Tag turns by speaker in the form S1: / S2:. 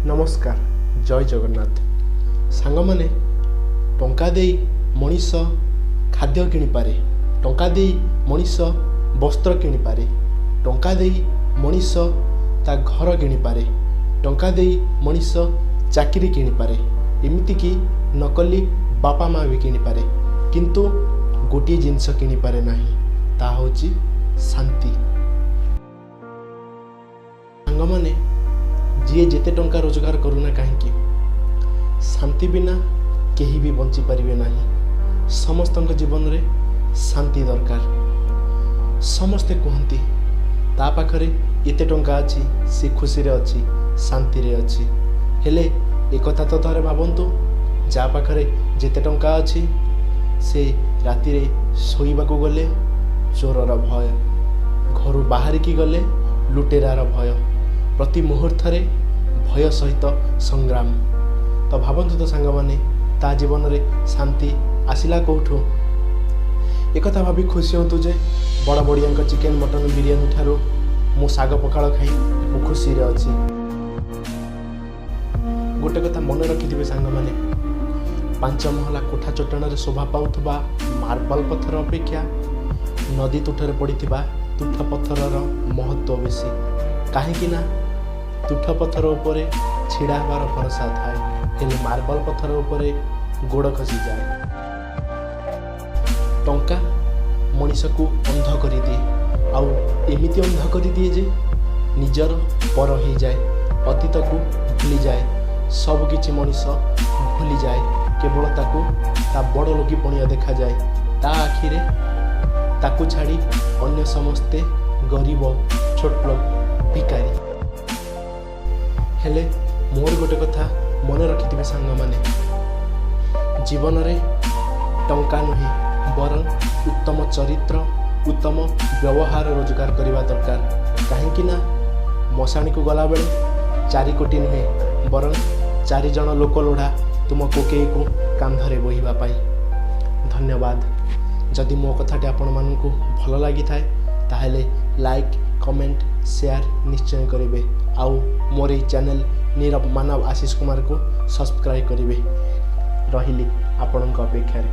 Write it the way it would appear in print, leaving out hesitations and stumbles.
S1: ନମସ୍କାର, ଜୟ ଜଗନ୍ନାଥ। ସାଙ୍ଗମାନେ, ଟଙ୍କା ଦେଇ ମଣିଷ ଖାଦ୍ୟ କିଣିପାରେ, ଟଙ୍କା ଦେଇ ମଣିଷ ବସ୍ତ୍ର କିଣିପାରେ, ଟଙ୍କା ଦେଇ ମଣିଷ ତା ଘର କିଣିପାରେ, ଟଙ୍କା ଦେଇ ମଣିଷ ଚାକିରି କିଣିପାରେ, ଏମିତିକି ନକଲି ବାପା ମା' ବି କିଣିପାରେ, କିନ୍ତୁ ଗୋଟିଏ ଜିନିଷ କିଣିପାରେ ନାହିଁ, ତାହା ହେଉଛି ଶାନ୍ତି। ସାଙ୍ଗମାନେ, ଯିଏ ଯେତେ ଟଙ୍କା ରୋଜଗାର କରୁନା କାହିଁକି, ଶାନ୍ତି ବିନା କେହି ବି ବଞ୍ଚିପାରିବେ ନାହିଁ। ସମସ୍ତଙ୍କ ଜୀବନରେ ଶାନ୍ତି ଦରକାର। ସମସ୍ତେ କୁହନ୍ତି ତା ପାଖରେ ଏତେ ଟଙ୍କା ଅଛି, ସେ ଖୁସିରେ ଅଛି, ଶାନ୍ତିରେ ଅଛି। ହେଲେ ଏକଥା ତ ଥରେ ଭାବନ୍ତୁ, ଯାହା ପାଖରେ ଯେତେ ଟଙ୍କା ଅଛି ସେ ରାତିରେ ଶୋଇବାକୁ ଗଲେ ଚୋରର ଭୟ, ଘରୁ ବାହାରିକି ଗଲେ ଲୁଟେରାର ଭୟ, ପ୍ରତି ମୁହୂର୍ତ୍ତରେ ଭୟ ସହିତ ସଂଗ୍ରାମ। ତ ଭାବନ୍ତୁ ତ ସାଙ୍ଗମାନେ, ତା ଜୀବନରେ ଶାନ୍ତି ଆସିଲା କେଉଁଠୁ? ଏକଥା ଭାବି ଖୁସି ହୁଅନ୍ତୁ ଯେ ବଡ଼ ବଡ଼ିଆଙ୍କ ଚିକେନ୍ ମଟନ୍ ବିରିୟାନୀ ଠାରୁ ମୁଁ ଶାଗ ପଖାଳ ଖାଇ ମୁଁ ଖୁସିରେ ଅଛି। ଗୋଟେ କଥା ମନେ ରଖିଥିବେ ସାଙ୍ଗମାନେ, 5 ମହଲା କୋଠା ଚଟାଣରେ ଶୋଭା ପାଉଥିବା ମାର୍ବଲ ପଥର ଅପେକ୍ଷା ନଦୀ ତୁଠରେ ପଡ଼ିଥିବା ତୁଠ ପଥରର ମହତ୍ତ୍ୱ ବେଶୀ। କାହିଁକି ନା ତୁଠ ପଥର ଉପରେ ଛିଡ଼ା ହେବାର ଭରସା ଥାଏ, ହେଲେ ମାର୍ବଲ ପଥର ଉପରେ ଗୋଡ଼ ଖସିଯାଏ। ଟଙ୍କା ମଣିଷକୁ ଅନ୍ଧ କରିଦିଏ, ଆଉ ଏମିତି ଅନ୍ଧ କରିଦିଏ ଯେ ନିଜର ପର ହେଇଯାଏ, ଅତୀତକୁ ଭୁଲିଯାଏ, ସବୁକିଛି ମଣିଷ ଭୁଲିଯାଏ। କେବଳ ତାକୁ ତା ବଡ଼ ଲୋକି ପଣିଆ ଦେଖାଯାଏ। ତା ଆଖିରେ ତାକୁ ଛାଡ଼ି ଅନ୍ୟ ସମସ୍ତେ ଗରିବ, ଛୋଟ ଲୋକ, ଭିକାରୀ। ହେଲେ ମୋର ଗୋଟେ କଥା ମନେ ରଖିଥିବେ ସାଙ୍ଗମାନେ, ଜୀବନରେ ଟଙ୍କା ନୁହେଁ ବରଂ ଉତ୍ତମ ଚରିତ୍ର, ଉତ୍ତମ ବ୍ୟବହାର ରୋଜଗାର କରିବା ଦରକାର। କାହିଁକି ନା ମଶାଣିକୁ ଗଲାବେଳେ 4 କୋଟି ନୁହେଁ ବରଂ 4 ଜଣ ଲୋକ ଲୋଡ଼ା ତୁମ କୋକେଇକୁ କାନ୍ଧରେ ବୋହିବା ପାଇଁ। ଧନ୍ୟବାଦ। ଯଦି ମୋ କଥାଟି ଆପଣମାନଙ୍କୁ ଭଲ ଲାଗିଥାଏ ତାହେଲେ ଲାଇକ୍, କମେଣ୍ଟ, ସେୟାର ନିଶ୍ଚୟ କରିବେ, ଆଉ ମୋର ଏଇ ଚ୍ୟାନେଲ୍ ନୀରବ ମାନବ ଆଶିଷ କୁମାରକୁ ସବସ୍କ୍ରାଇବ୍ କରିବେ। ରହିଲି ଆପଣଙ୍କ ଅପେକ୍ଷାରେ।